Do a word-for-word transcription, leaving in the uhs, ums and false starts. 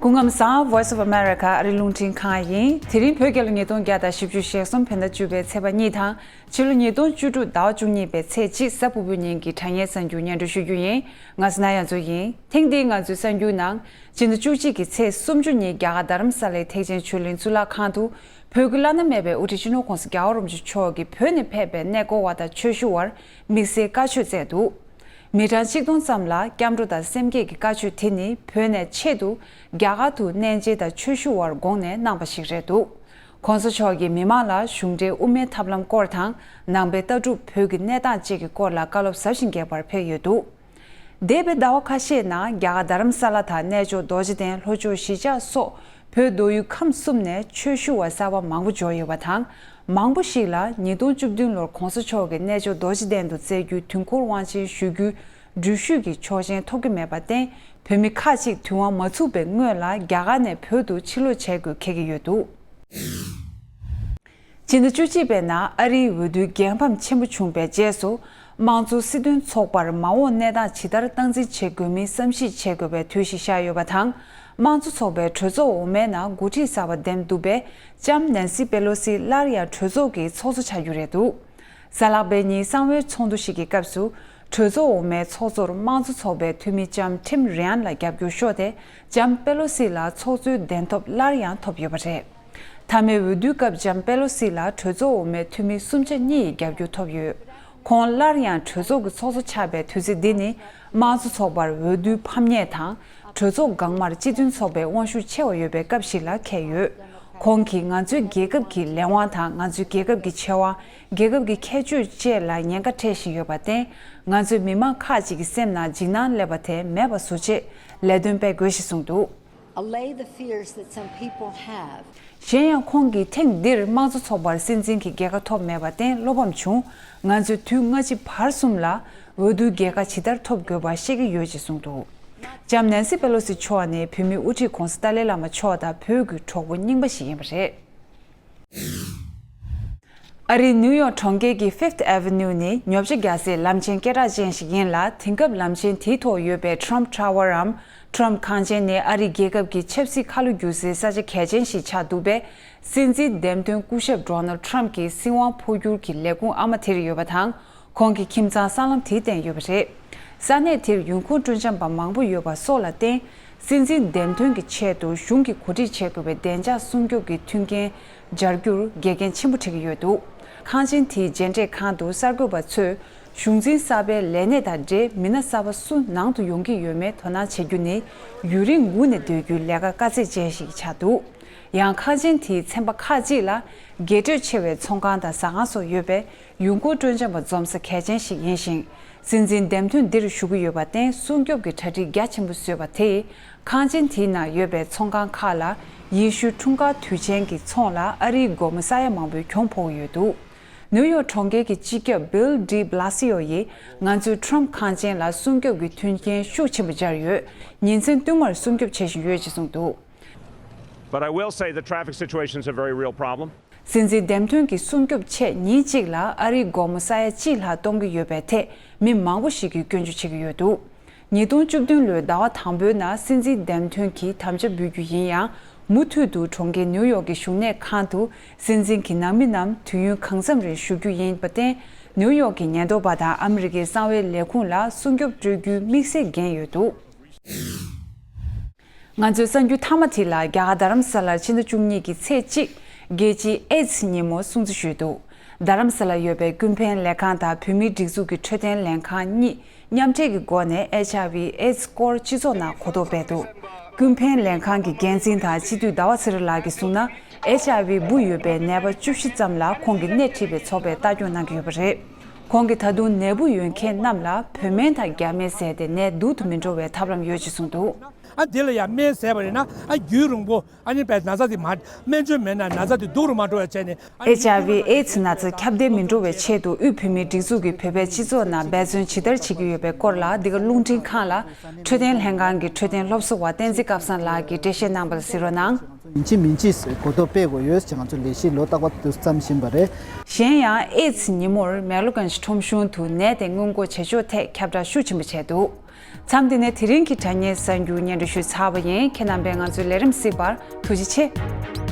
སྐུ་ཁམས་བཟང་། Voice of America ཨ་རི་རླུང་འཕྲིན་ཁང་ཡིན། དེ་རིང་བོད་རྒྱལ་ལོ་ཉིས་སྟོང་བརྒྱ་དང་བཞི་བཅུ་ཞེ་གསུམ་བོད་ཟླ་བཅུ་པའི་ཚེས་པ་གཉིས་དང་། ཕྱི་ལོ་ཉིས་སྟོང་བཅུ་དྲུག་ཟླ་བ་བཅུ་གཉིས་པའི་ཚེས་གཅིག་གཟའ་ཕུར་བུའི་ཉིན་གྱི་དྲ་བརྙན་གསར་འགྱུར་སྙན་སྒྲོན་ཞུ་རྒྱུ་ཡིན། ང་སི་ན་ཡ་མཚོ་ཡིན། ཐེངས་འདིའི་ང་ཚོའི་གསར་འགྱུར་ནང་། སྤྱི་ཟླ་བཅུ་གཅིག་གི་ཚེས་སུམ་ཅུ་ཉིན་རྒྱ་གར་རྡ་རམ་ས་ལའི་ཐེག་ཆེན་ཆོས་གླིང་གཙུག་ལག་ཁང་དུ། བོད་ཀྱི་བླ་ན་མེད་པའི་དབུ་ཁྲིད་སྤྱི་ནོར་༸གོང་ས་༸རྒྱལ་བ་རིན་པོ་ཆེ་མཆོག་གིས་བོད་ནས་ཕེབས་པའི་གནས་སྐོར་བ་དང་ཆོས་ཞུ་བར་དམིགས་བསལ་བཀའ་ཆོས་སྩལ་འདུག་མི་གྲངས་ཆིག་སྟོང་ཙམ་ལ་སྐྱབས་འགྲོ་དང་སེམས་བསྐྱེད་ཀྱི་བཀའ་ཆོས་དེ་ནི་བོད་ནས་ཆེད་དུ་རྒྱ་གར་དུ་གནས་མཇལ་དང་ཆོས་ཞུ་བར་དགོངས་ནས་གནང་བ་ཞིག་རེད་འདུག ༸གོང་ས་མཆོག་གིས་མི་མང་ལ་གཞུང་འབྲེལ་དབུ་མའི་ཐབས་ལམ་སྐོར་དང་ནང་པའི་ལྟ་གྲུབ། བོད་ཀྱི་གནས་སྟངས་བཅས་ཀྱི་སྐོར་ལ་བཀའ་སློབ་ཟབ་ཞིང་རྒྱས་པར་ཕེབས་ཡོད་འདུག་འདས་པའི་ཟླ་བ་ཁ་ཤས་ནང་རྒྱ་གར་རྡ་རམ་ས་ལ་དང་གནས་མཆོག་རྡོ་རྗེ་གདན། ལྷོ་ཕྱོགས་གཞིས་ཆགས་སོགས་བོད་མདོ་དབུས་ཁམས་གསུམ་ནས་ཆོས་ཞུ་བ་གསར་པ་མང་པོ་འབྱོར་ཡོད་པ་དང་། མང་པོ་ཞིག་ལ་ཉིས་སྟོང་བཅུ་བདུན་ལོར་༸གོང་ས་མཆོག་གིས་གནས་མཆོག་རྡོ་རྗེ་གདན་དུ་སྩལ་རྒྱུའི་དུས་འཁོར་དབང་ཆེན་ཞུ་རྒྱུའི་འགྲུལ་བཞུད་ཀྱི་ཆོག་མཆན་ཐོབ་ཀྱི་མེད་པར་བརྟེན། བོད་མི་ཁག་ཅིག་དུས་དབང་མ་ཚུགས་པའི་སྔོན་ལ་རྒྱ་གར་ནས་བོད་དུ་ཕྱིར་ལོག་བྱེད་དགོས་འཁེལ་གྱི་ཡོད་འདུག་ཕྱི་ཟླ་བཅུ་གཅིག་པའི་ནང་ཨ་རིའི་འོས་བསྡུའི་རྒྱལ་ཕམ་ཆེན་པོ་བྱུང་བའི་རྗེས་སུ། དམངས་གཙོ་སྲིད་དོན་ཚོགས་པར་མ་འོངས་གནས་སྟངས་ཇི་ལྟར་སྟངས་འཛིན་བྱེད་དགོས་མིན་བསམ་གཞིག་བྱེད་དགོས་པའི་དུས་ཤིག་ཤར་ཡོད་པ་དང་། དམངས་གཙོ་ཚོགས་པའི་གྲོས་ཚོགས་འོག་མའི་ནང་འགོ་ཁྲིད་གསར་པ་འདེམས་ཐུབ་པའི་ལྕམ་ནན་སི་པེ་ལོ་སི་སླར་ཡང་གྲོས་ཚོགས་ཀྱི་ཚོགས་གཙོ་ཆགས་རྒྱུ་རེད་འདུག་གཟའ་ལྷག་པའི་ཉིན་གསང་བའི་ཚོགས་འདུ་ཞིག་གི་སྐབས་སུ། གྲོས་ཚོགས་འོག་མའི་ཚོགས་གཙོར་དམངས་གཙོ་ཚོགས་པའི་འཐུས་མི་ལྕམ་ཁྲིམ་རི་ཨན་ལ་རྒྱབ་སྐྱོར་ཤོར་ཏེ། ལྕམ་པེ་ལོ་སི་ལ་ཚོགས་གཙོའི་གདན་ཐོབ་སླར་ཡང་ཐོབ་ཡོད་པ་རེད། མཐའ་མའི་འོས་བསྡུའི་སྐབས་ལྕམ་པེ་ལོ་སི་ལ་གྲོས་ཚོགས་འོག་མའི་འཐུས་མི་སུམ་ཆ་གཉིས་ཡིས་རྒྱབ་སྐྱོར་ཐོབ་ཡོད། ཁོང་སླར་ཡང་གྲོས་ཚོགས་ཀྱི་ཚོགས་གཙོ་ཆགས་པའི་དུས་ཚོད་འདི་ནི། དམངས་གཙོ་ཚོགས་པར་འོས་བསྡུའི་ཕམ་ཉེས་དང་། གྲོས་ཚོགས་འགག་མར་སྤྱི་མཐུན་ཚོགས་པའི་དབང་ཤུགས་ཆེ་བ་ཡོད་པའི་སྐབས་ཤིག་ལ་འཁེལ་ཡོད། ཁོང་གིས་ང་ཚོའི་རྒྱལ་ཁབ་ཀྱི་ལས་དབང་དང་ང་ཚོའི་རྒྱལ་ཁབ་ཀྱི་ཆེ་བ། རྒྱལ་ཁབ་ཀྱི་ཁྱད་ཆོས་བཅས་ལ་ཉེན་ཁ་འཕྲད་བཞིན་ཡོད་པར་བརྟེན། ང་ཚོའི་མི་མང་ཁག་ཅིག་གི་སེམས་ནང་འཇིགས་སྣང་སླེབས་པ་དེ་མེད་པ་བཟོ་ཆེད་ལས་དོན་སྤེལ་དགོས་ཞེས་གསུངས་འདུག Allay the fears that some people have. གཞན་ཡང་ཁོང་གིས་ཐེངས་འདིར་དམངས་གཙོ་ཚོགས་པར་སྲིད་འཛིན་གྱི་རྒྱལ་ཁ་ཐོབ་མེད་པར་བརྟེན་བློ་ཕམ་བྱུང་། ང་ཚོས་དུས་སྔ་ཕྱི་བར་གསུམ་ལ་འོས་བསྡུའི་རྒྱལ་ཁ་ཇི་ལྟར་ཐོབ་དགོས་པ་ཤེས་ཀྱི་ཡོད་ཅེས་གསུངས་འདུག་ལྕམ་ནན་སི་པེ་ལོ་སི་མཆོག་ནི་བོད་མིའི་དབུ་ཁྲིད་༸གོང་ས་ཏཱ་ལའི་བླ་མ་མཆོག་དང་བོད་ཀྱི་གྲོགས་པོ་རྙིང་པ་ཞིག་ཡིན་པ་རེད། ཨ་རིའི་ནིའུ་ཡོག་གྲོང་ཁྱེར་གྱི་Fifth Avenue ནི་ཉོ་ཆ་རྒྱག་སའི་ལམ་ཆེན་སྐད་གྲགས་ཅན་ཞིག་ཡིན་ལ། དེང་སྐབས་ལམ་ཆེན་དེའི་ཐོག་ཡོད་པའི་Trump Towerའམ་Trump ཁང་ཆེན་ནི་ཨ་རིའི་རྒྱལ་ཁབ་ཀྱི་ཆབ་སྲིད་ཁ་ལོ་བསྒྱུར་སའི་ས་ཆ་གལ་ཆེན་ཞིག་ཆགས་འདུག་པས། སྲིད་འཛིན་འདེམས་ཐོན་སྐུ་ཞབས་Donald Trumpགྱི་སྲིད་དབང་འཕོ་འགྱུར་གྱི་ལས་ཁུངས་ཨ་མ་དེར་ཡོད་པ་དང་། ཁོང་གི་ཁྱིམ་ཚང་སྲང་ལམ་དེའི་སྟེང་ཡོད་པ་རེད། ས་གནས་དེར་ཡོང་ཁུངས་སྤྲོ་འཆམ་པ་མང་པོ་ཡོད་པ་སོགས་ལ་བརྟེན། སྲིད་འཛིན་འདེམས་ཐོན་གྱི་ཆེད་དུ་གཞུང་གིས་གོ་སྒྲིག་བྱེད་དགོས་པའི་བདེ་འཇགས་སྲུང་སྐྱོབ་ཀྱི་མཐུན་རྐྱེན་སྦྱར་རྒྱུར་འགལ་རྐྱེན་ཆེན་པོ་འཕྲད་ཀྱི་ཡོད་འདུག་ཁང་ཆེན་དེའི་མཇལ་འཕྲད་ཁང་དུ་གསར་འགོད་པ་ཚོས་གཞུང་འཛིན་གསར་པའི་ལས་གནས་དང་འབྲེལ་མི་སྣ་གསར་པ་སུ་ནང་དུ་ཡོང་གི་ཡོད་མེད་དོ་སྣང་བྱེད་རྒྱུ་ནི་ཡུན་རིང་སྒུག་ནས་སྡོད་རྒྱུའི་ལས་ཀ་དཀའ་ཚེགས་ཅན་ཞིག་ཆགས་འདུག་ཡང་ཁང་ཆེན་དེའི་ཚན་པ་ཁག་ཅིག་ལ་རྒྱས་སྤྲོས་ཆེ་བའི་ཚོང་ཁང་དང་ཟ་ཁང་སོགས་ཡོད་པས། ཡོང་སྒོ་སྤྲོ་འཆམ་པ་འཛོམས་ས་གལ་ཆེན་ཞིག་ཡིན་ཞིང་། སྲིད་འཛིན་འདེམས་ཐོན་འདིར་ཞུགས་ཀྱི་ཡོད་པར་བརྟེན། སྲུང་སྐྱོབ་ཀྱི་གྲ་སྒྲིག་རྒྱ་ཆེན་པོ་བཟོས་པ་དེས། ཁང་ཆེན་དེའི་ནང་ཡོད་པའི་ཚོང་ཁང་ཁག་ལ་ཡེ་ཤུའི་འཁྲུངས་སྐར་དུས་ཆེན་གྱི་ཚོང་ལ་ཨ་རིའི་སྒོར་མོ་ས་ཡ་མང་པོའི་གྱོང་ཕོག་ཡོད་འདུག་ནིའུ་ཡོག་གྲོང་ཁྱེར་གྱི་སྤྱི་ཁྱབ་Bill de Blasioཡིས། ང་ཚོས་Trump ཁང་ཆེན་ལ་སྲུང་སྐྱོབ་ཀྱི་མཐུན་རྐྱེན་ཤུགས་ཆེན་པོ་སྦྱར་ཡོད། ཉིན་མཚན་བསྟུད་མར་སྲུང་སྐྱོབ་བྱེད་བཞིན་ཡོད་ཅེས་གསུངས་འདུག But I will say the traffic situation is a very real problem. སྲིད་འཛིན་འདེམས་ཐོན་གྱི་སྲུང་སྐྱོབ་ཆེད་ཉིན་གཅིག་ལ་ཨ་རིའི་སྒོར་མོ་ས་ཡ་གཅིག་ལྷག་གཏོང་གི་ཡོད་པའི་ཐད་མི་མང་པོ་ཞིག་གིས་སྐྱོན་བརྗོད་བྱེད་ཀྱི་ཡོད་འདུག་ཉིས་སྟོང་བཅུ་བདུན་ལོའི་ཟླ་བ་དང་པོའི་ནང་སྲིད་འཛིན་འདེམས་ཐོན་གྱིས་དམ་བཅའ་འབུལ་རྒྱུ་ཡིན་ཡང་། མུ་མཐུད་དུ་གྲོང་ཁྱེར་ནིའུ་ཡོག་གི་བཞུགས་གནས་ཁང་དུ་སྲིད་འཛིན་གྱི་ནང་མི་རྣམས་དུས་ཡུན་གང་འཚམ་རིང་བཞུགས་རྒྱུ་ཡིན་པར་བརྟེན། ནིའུ་ཡོག་གི་ཉེན་རྟོག་པ་དང་ཨ་མི་རི་ཀའི་གསང་བའི་ལས་ཁུངས་ལ་སྲུང་སྐྱོབ་སྤྲོད་རྒྱུའི་དམིགས་བསལ་འགན་ཡོད་འདུག་ང་ཚོའི་གསར་འགྱུར་མཐའ་མ་དེ་ལ། རྒྱ་གར་རྡ་རམ་ས་ལར་ཕྱི་ཟླ་བཅུ་གཉིས་ཀྱི་ཚེས་གཅིག་རྒྱལ་སྤྱིའི་ཨེ་ཛི་ཉིན་མོ་སྲུང་བརྩི་ཞུས་འདུག་རྡ་རམ་ས་ལར་ཡོད་པའི་ཀུན་ཕན་ལས་ཁང་དང་བོད་མིའི་སྒྲིག་འཛུགས་ཀྱི་འཕྲོད་བསྟེན་ལྷན་ཁང་གཉིས་མཉམ་འབྲེལ་གྱི་སྒོ་ནས་ཨེཆ་ཨའི་ཝི་ཨེ་ཛི་སྐོར་སྤྱི་ཚོགས་ནང་གོ་རྟོགས་སྤེལ་འདུག་ཀུན་ཕན་ལས་ཁང་གི་འགན་འཛིན་དང་སྤྱི་འཐུས་ཟླ་བ་ཚེ་རིང་ལགས་ཀྱིས་གསུངས་ན། ཨེཆ་ཨའི་ཝི་འབུ་ཡོད་པའི་ནད་པ་བཅུ་བཞི་ཙམ་ལ་ཁོང་གིས་སྣེ་ཁྲིད་པའི་ཚོགས་པས་ལྟ་སྐྱོང་གནང་གི་ཡོད་པ་རེད། ཁོང་གིས་ད་དུང་ནད་འབུ་ཡོད་མཁན་རྣམས་ལ་བོད་སྨན་དང་རྒྱ་སྨན་བཟས་ཏེ་ནད་སྡུག་ཏུ་མི་འགྲོ་བའི་ཐབས་ལམ་ཡོད་ཅེས་གསུངས་འདུག་ཨ་དེ་ལ་ཡང་སྨན་བཟས་པ་རེད་ན་ཨ་རྒྱུན་རིང་པོ་ཨ་ནི་པའི་ན་ཚ་དེ་མ་སྨན་བཅོས་མེད་ན་ན་ཚ་དེ་སྡུག་རུ་མ་འགྲོ་བ་བྱས་ནས། ཨེཆ་ཨའི་ཝི་ཨེ་ཛི་ན་ཚ་ཁྱབ་གདལ་མི་འགྲོ་བའི་ཆེད་དུ་དབུས་བོད་མིའི་སྒྲིག་འཛུགས་ཀྱིས་བོད་པའི་སྤྱི་ཚོགས་ནང་འབད་བརྩོན་ཇི་ལྟར་བྱེད་ཀྱི་ཡོད་པའི་སྐོར་ལ། འདི་ག་རླུང་འཕྲིན་ཁང་ལ་འཕྲོད་བསྟེན་ལྷན་ཁང་གི་འཕྲོད་བསྟེན་སློབ་གསོ་བ་བསྟན་འཛིན་སྐལ་བཟང་ལགས་ཀྱིས་འགྲེལ་བཤད་གནང་བ་ལ་གཟིགས་རོགས་གནང་། ཡིན་གཅིག་མིན་གཅིག་གོ་རྟོགས་སྤེལ་དགོས་ཡོད་ཅེས་ང་ཚོ་ལས་གཞི་ལོ་རྟག་པར་དུ་བརྩམས་བཞིན་པ་རེད། གཞན་ཡང་ཨེ་ཙི་ཉིན་མོར་མེག་ལོ་གྷན་ཇི་ཁྲོམ་གཞུང་དུ་ནད་དེ་སྔོན་འགོག་བྱེད་ཕྱོགས་ཐད་ཁྱབ་བསྒྲགས་ཤུགས་ཆེན་པོ་བྱས་འདུག་མཚམས་འདི་ནས་དེ་རིང་གི་དྲ་བརྙན་གསར་འགྱུར་སྙན་སྒྲོན་ཞུས་ཚར་བ་ཡིན། ཁྱེད་རྣམ་པས་ང་ཚོའི་ལས་རིམ་གཟིགས་པར་ཐུགས་རྗེ་ཆེ།